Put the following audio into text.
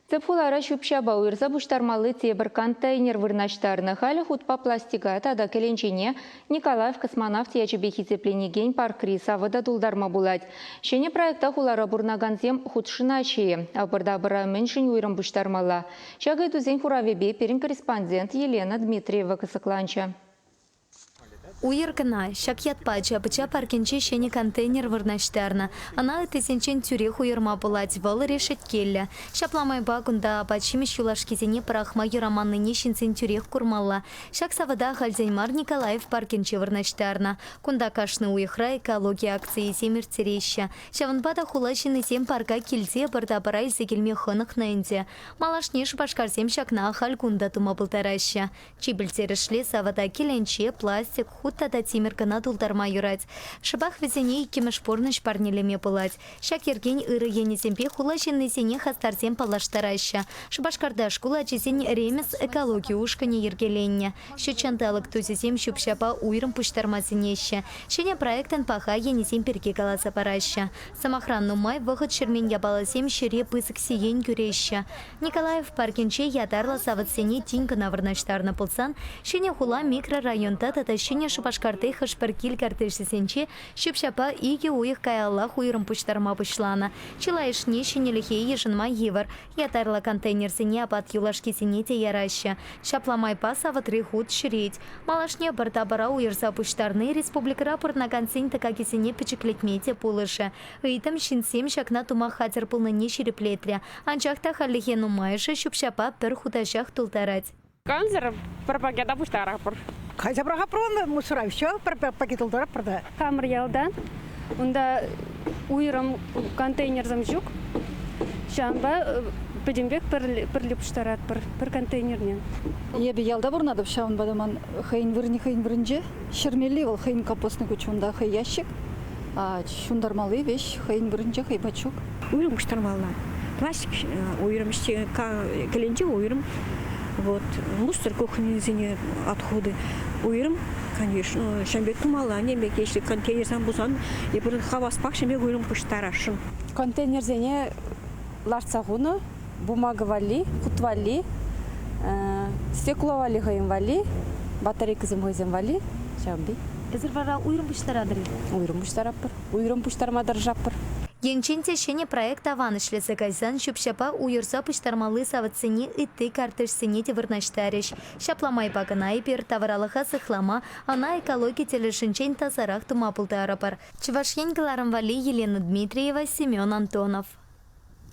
Тӗп хулара ҫӳп-ҫапа уйӑрса пуҫтармалли тепӗр контейнер вырнаҫтарнӑ. Халӗ хутпа пластика тата кӗленчене Николаев космонавт ячӗпе хисепленекен паркри савӑта тултарма пулать. Ҫӗнӗ проекта хулара пурӑнакансем хутшӑнаҫҫӗ-и? Ӑпӑр-тапӑра мӗншӗн уйрӑм пуҫтармалла? Ҫак ыйтусен хуравӗпе пирӗн корреспондент Елена Дмитриева кӑсӑкланчӗ. Уйӑр кӑна. Ҫак ятпа ача-пӑча паркӗнче ҫӗнӗ контейнер вырнаҫтарнӑ. Ӑна ыттисенчен тӳрех уйӑрма пулать, вӑл решеткеллӗ. Ҫапла майпа кунта апат-ҫимӗҫ юлашкисене пӑрахма юраманнине ҫынсен тӳрех курмалла. Ҫак савӑта ахальтен мар Николаев паркӗнче вырнаҫтарнӑ. Кунта кашни уйӑхра экологи акцийӗсем ирттереҫҫӗ. Ҫавӑнпа та хула ҫыннисем парка килте ӑпӑр-тапӑра илсе килме хӑнӑхнӑ ӗнтӗ. Малашне Шупашкарсем ҫакна ахаль кун та тума пултараҫҫӗ. Чи пӗлтерӗшли савӑта кӗленче, пластик, хут тата тимӗр кӑна тултарма юрать. Шӑпах вӗсене иккӗмӗш пурнӑҫ парнелеме пулать. Ҫак йӗркен ырӑ енӗсемпе хула ҫыннисене хастарсем паллаштараҫҫӗ. Шупашкарта шкул ачисен Ремес экологи ушкӑнӗ йӗркеленнӗ. Ҫут ҫанталӑк тусӗсем ҫӳп-ҫапа уйрӑм пуҫтарма сӗнеҫҫӗ. Ҫӗнӗ проектӑн паха енӗсем пирки каласа параҫҫӗ. Сӑмахран, нумай вӑхӑт ҫӗрмен япаласем ҫӗре пысӑк сиен кӳреҫҫӗ. Николаев паркӗнче ятарлӑ савӑтсене тин кӑна вырнаҫтарнӑ пулсан, Ҫӗнӗ хула микрорайонта тата Ҫӗнӗ Шупашкарти хӑш-пӗр кил картишӗсенче ҫӳп-ҫапа икӗ уйӑх каяллах уйрӑм пуҫтарма пуҫланӑ. Чылайӑшне ҫӗнӗлӗхе йышӑнма йывӑр. Ятарлӑ контейнерсене апат юлашкисене те яраҫҫӗ. Ҫапла майпа савӑтри хут ҫӗрет. Малашне пӗр тапӑра уйӑрса пуҫтарни республикӑра пурӑнакансен тӑкакӗсене пӗчӗклетме те пулӑшӗ. Ыйтӑм ҫынсем ҫакна тума хатӗр пулнине ҫирӗплетрӗ. Анчах та хальлӗхе нумайӑшӗ ҫӳп-ҫапа пӗр хутаҫах тултарать. Кансӗр пӗр пакета пуҫтаратпӑр. Кайса пӑрахатпӑр мусора, все, пӗр пакет тултаратпӑр та. Хамӑр ялта унта уйрӑм контейнерсем ҫук. Ҫавӑнпа пӗтӗмпех пӗрле пуҫтаратпӑр, пӗр контейнерне. Эпӗ ялта пурӑнатӑп, ҫавӑнпа та ман хӑйӗн вырӑнӗ хӑйӗн вырӑнче. Ҫӗрмелли вӑл хӑйӗн компостный кучу унта хӑй ящик, а ҫунтармалли веҫ хӑйӗн вырӑнче хӑй пачук. Уйрӑм пуҫтармалла. Пластик уйрӑм, кӗленче уйрӑм. Вот. Мусор кухнисене отходы уйрӑм, конечно, ҫавӑн пек тумалла. Нем пек, если контейнерсем пулсан, эпир хаваспах ҫавӑн пек уйрӑм пуҫтарасшӑн. Контейнерсене лартса хунӑ бумага валли, хут валли, стекло валли хӑйӗн валли, батарейкӑсем хӑйсем валли ҫавӑн пек. Эсир вара уйрӑм пуҫтаратӑр-и? Уйрӑм пуҫтаратпӑр. Уйрӑм пуҫтарма тӑрӑшатпӑр. Енчен те ҫӗнӗ проект аван ӗҫлесе кайсан ҫӳп-ҫапа уйӑрса пуҫтармалли савӑтсене ытти картишсене те вырнаҫтарӗҫ. Ҫапла майпа кӑна эпир тавралӑха сыхлама, ӑна экологи тӗлӗшӗнчен тасарах тума пултарӑпӑр. Чӑваш Ен кӑларӑм валли Елена Дмитриева, Семен Антонов.